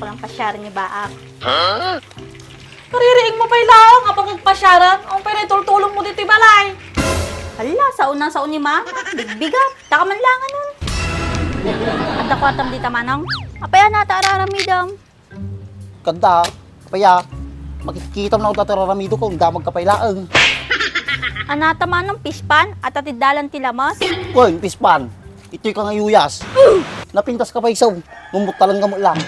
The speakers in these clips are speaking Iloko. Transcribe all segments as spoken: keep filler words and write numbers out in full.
ko lang pasiaren ni Baak. Kaririing mo pay laeng a pagpasiaren, awan pay naitultulong mo ditoy balay. Hala, sao na sao ni Mama, bigbigat, taka man laeng nun. Adda kwartam dita, Manong? Apay a nata araramidem? Kanda, apay a, makitkitam na datoy araramidko, damagka pay laeng. Anata, Manong, pispan, adda ti dalan ti lamas? Wen, pispan, itoy ka nga iyuyas. Napintaska pay isu, mumuttalengka met lang.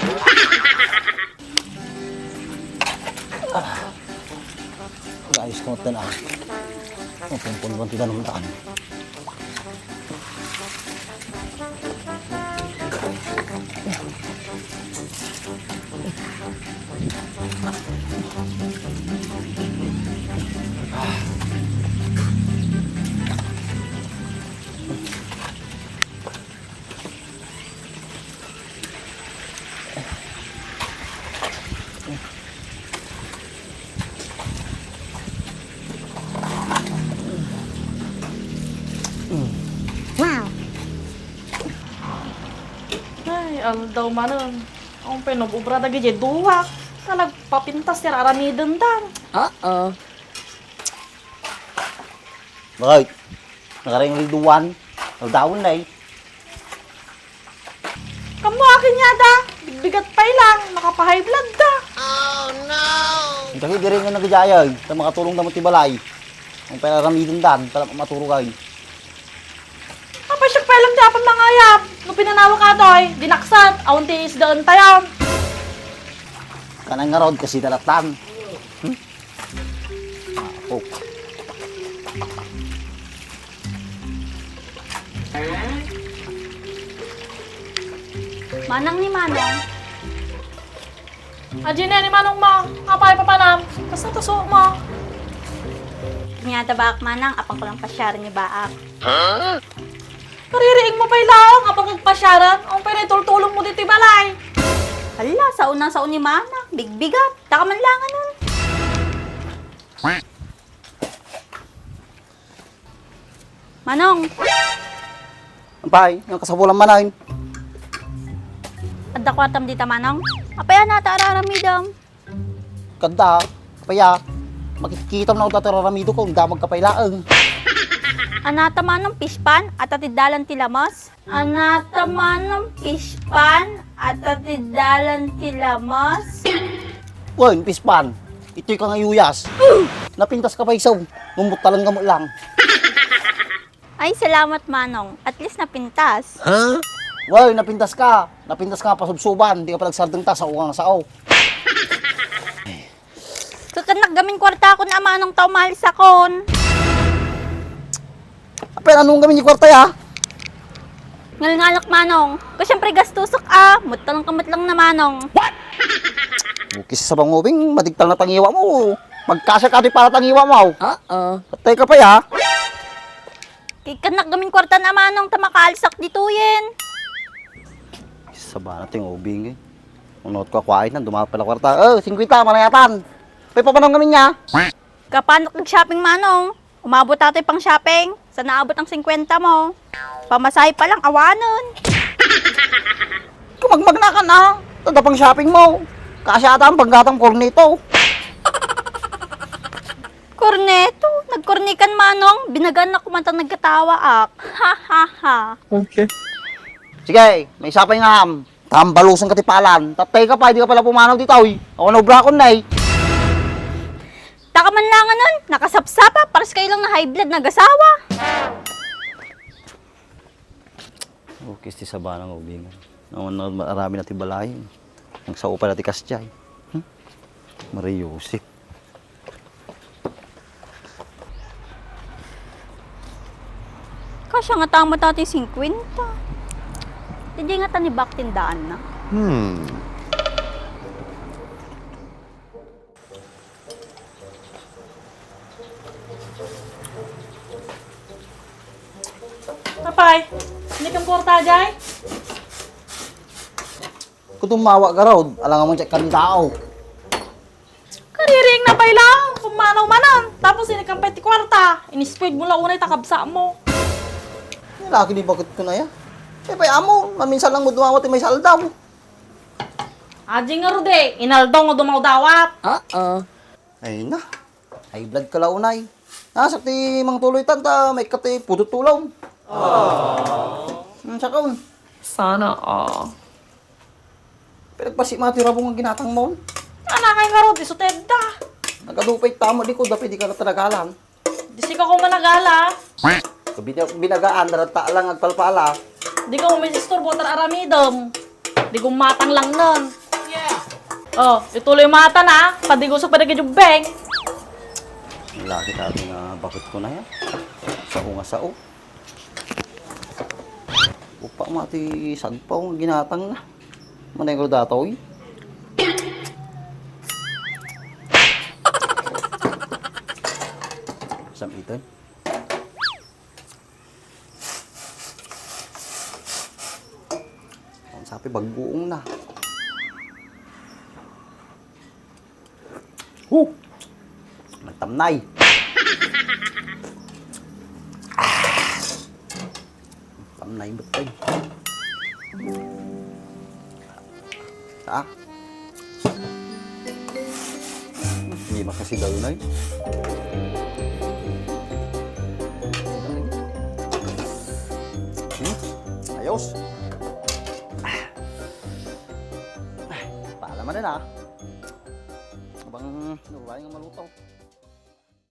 Ayos ka met, ah. Ang pungpungpung ti danum daan. Ay, aldaw manen. Awan pay nag-obra dagiti duak. Nagpapintas ti ar-aramidenda. Oo. Bakit? Nakaring riduan? Aldawen na eh. Kammo akin yata, bigbigat pay lang, makapa-high blood da. Kasi diri nga nagjayaw, ta makatulong damo ti balay. Ang pera ramiden dan, ta maturog ay. Apay siak pay lang ti apan mangayab, no pinanawa ka toy, dinaksat, awan ti isdaan tayo. Kanang nga rod, kasi dalatan. Hmm? Ako. Manang ni Manong. Adi ni Manong mo, apay papanam, basta tuso mo. Kanya ta baak, Manang, apan ko lang pasiaren ni baak. Kaririing mo pay laeng a pagpasiaren, awan pay naitultulong mo ditoy balay. Hala, sao na sao ni Manang, bigbigat, taka man laeng nun. Manong! Apay, nga kasapulan, Manong? Adda kuartam dita, Manong? Apay a nata araramidem? Kanda, apay a, makitkitam na datoy araramidko, damagka pay laeng. Anata, Manong, pispan, adda ti dalan ti lamas? Anata, Manong, pispan, adda ti dalan ti lamas? Wen, pispan, itoy ka nga iyuyas. Napintaska pay isu, mumuttalengka met lang. Ay, salamat, Manong. At least napintas. Wen, napintaska. Napintaska nga pasubsuban, dika pay agsardengta, sao nga sao. Kakannak gamin kuartakon a, Manong, ta umalisakon. Apay, anong gamin ti kuarta, ya? Ngalngalak, Manong. Ko, siyempre, gastusek a. Muttalengka met lang na, Manong. What? Bukis sa bangubing, madigtal na tangiwa mo. Magkasya ka di para tangiwa mo. Oo. Patay ka pa, ya? Kakannak gamin kuarta na, Manong, ta makaalsak ditoyen. Sabana ti ngubing, eh. Unot ka kuain, dumapal a kuarta. Oh, singkwenta, manayatan. Pay papanam ngamin niya? Kapanak nag-shopping, Manong. Umabot atoy pang-shopping. Sa naabot ang singkwenta mo. Pamasahe pa lang, awanen. Kumagmagnakan, ah. Tada pang-shopping mo. Kasi ata ang panggatang kornito. Korneto, nagkornikan, Manong. Binagan na kumanta nagkatawaak. Ha, ha, ha. Okay. Sige, may sapay nga ham. Tambalusan ka ti palan. Tatay ka pa, di ka pala pumanaw ditoy. Ako na obrakon na eh. Taka man lang anon, nakasapsapa, pares kayo lang na high blood nagasawa. Ukis ti sabana nga ubingan. Naman na arami na ti balay. Ang sao pala ti kastya eh. Hmm? Maria Joseph. Kasya nga tama ta ti singkwenta. Di nga ta ni baak tindaanna. Hmm. Apay, inikam kuarta, jay? Kutumawa garod, alangan mo check kami tao. Kaririing na pay lang, pumanaw manen. Tapos inikam pay ti kuarta. Inispuid mo la unay ta kabsa mo. Lalaki di bakit ko na ya? Eh, pay amo, maminsan lang mo dumawa ti may saldaw. Adi nga, Rudy, inaldaw nga dumawdawat. Uh-oh. Ay na, high blood ka la unay. Nasak ti Mang Tuloy tan ta maikkat ti pudot tulong. Hmm, sakaon. Sana all. Pinagpasi ma ti rabong nga ginatang mo. Anakay nga, Rudy, isu ti edda. Nagadu pay tama di ko, dapay di ka na talagalan. Di sika ko managala. Bina-, binagaan, darata lang agpalpala. Di ko umisisturbo, tar aramidem. Di ko matang lang nun. Oh, ituloy mata na. Padigusok pa dagiti jubbeng. Laki tabi nga bakit ko na yan. Sao nga sao. Upa mati sagpaw nga ginatang na. Manay ko datoy. Sam iton. Ang sapi baguong na. Huh! Nagtamnay. Ah! Tamnay betay. Ah? Hindi makasidaw na eh. Hmm? Ayos. Ah. Ay, paala man na. Abang, nurulay nga maluto.